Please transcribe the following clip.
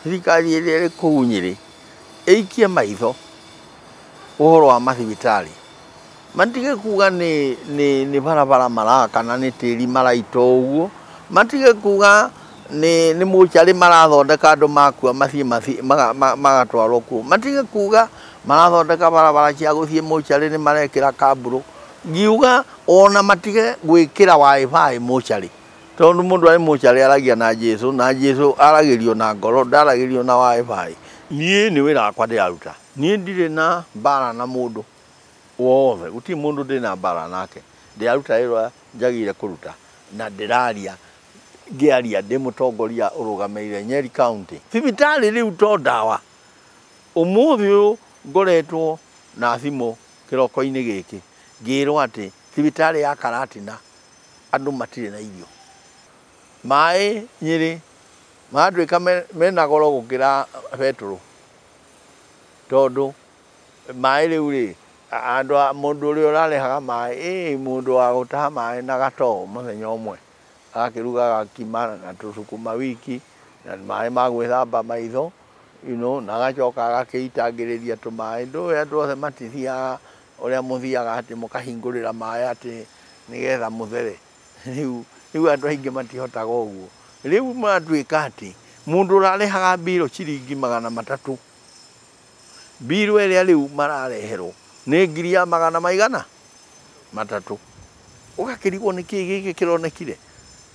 Thirikari ĩrĩa ĩrĩ kũu Nyĩrĩ ĩikie maitho ũhoro wa mathibitarĩ, matige kuga nĩ barabara maraka kana nĩ tĩri maraita ũguo, matige kuga nĩ mũcarĩ marathondeka andũ makua mathiĩ magatwarwo kuo, matige kuga marathondeka barabara cia gũthiĩ mũcarĩ nĩ marekĩra kambũrũ. Ngiuga ona matige gwĩkĩra wifi mũcarĩ, tondũ mũndũ arĩ mũcarĩ aragia na Jesu, na Jesu aragĩrio na ngoro, ndaragĩrio na wifi. Niĩ nĩ wĩra wakwa ndĩraruta, niĩ ndirĩ na mbara na mũndũ wothe, gũtirĩ mũndũ ndĩ na mbara nake, ndĩraruta wĩra ũrĩa njagĩrĩire kũruta na ndĩraria ngĩaria ndĩ mũtongoria ũrũgamĩrĩire Nyeri County. Thibitarĩ rĩu to ndawa, ũmũthĩ ũyũ ngoretwo na thimũ kĩroko-inĩ gĩkĩ ngĩrwo atĩ thibitarĩ ya Karatina andũ matirĩ na irio. Maĩ Nyĩrĩ maratuĩka mena goro gũkĩra betũrũ, tondũ maĩ rĩu rĩ, andũ a mũndũ ũrĩa ũrarehaga maĩ, ĩ mũndũ wa gũtaha maĩ na gatoo mũthenya ũmwe agakĩruga gakima na tũcukuma wiki na maĩ ma gwĩthamba maitho, na agacoka agakĩitangĩrĩria tũmaĩ. Ndũĩ andũ othe matithiaga ũrĩa mũthiaga atĩ mũkahingũrĩra maĩ atĩ nĩgetha mũthere. Rĩu andũ aingĩ matihotaga ũguo. Rĩu maratuĩka atĩ mũndũ ũrarehaga mbirũ ciringi 300, mbirũ ĩrĩa rĩu marareherwo nĩ ngiri ya magana maigana 3. Ũgakĩrigwo nĩkĩ gĩkĩ kĩronekire.